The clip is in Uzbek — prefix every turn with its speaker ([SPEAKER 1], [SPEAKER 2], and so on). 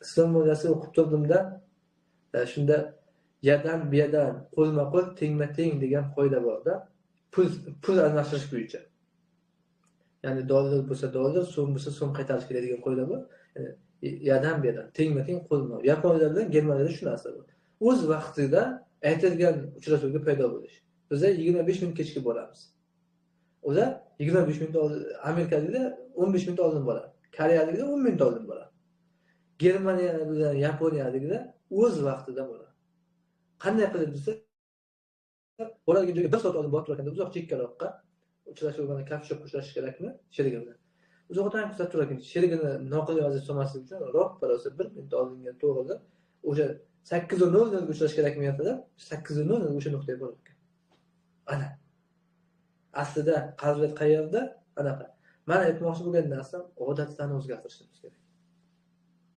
[SPEAKER 1] Islom moliyasi o'qib turdimda, shunda yadan buyadan, qo'lma-qo'l, tengma-teng degan qoida borda. Pul almashtirish bo'yicha. Ya'ni dollar bo'lsa dollar, so'm bo'lsa so'm qaytarish kerak degan qoida bor. Ya'ni yadan buyadan, tengma-teng, qo'lma. Yaponiyada bilan Germaniyada shu narsa bor. O'z vaqtida aytilgan uchrashuvga paydo bo'lish. Biz 25 minut kechikib boramiz. Ular 25 minut oldin, Amerikaliklar 15 minut oldin boradi. Koreyaliklar 10 minut oldin boradi. Germaniya bilan Yaponiyaliklar o'z vaqtida boradi. Qanday qilib desa, boradigan joyga 1 soat oldin borib turganda uzoq chekkaroqqa uchrashuv bilan coffee shop uchrashish kerakmi? Sherigi bilan. Uzoqdan kuzatib turar ekan. Sherigini noqulay vaziyat solmaslik uchun roppa rosa 1 minut oldinga to'g'ri o'sha 8:00 ga uchrashish kerakmi ertada? 8:00 ga o'sha nuqtaga borar ekan. Ana. Aslida qobiliyat qayerda? Anaqa. Men aytmoqchi bo'lgan narsam odatlarni o'zgartirishimiz kerak.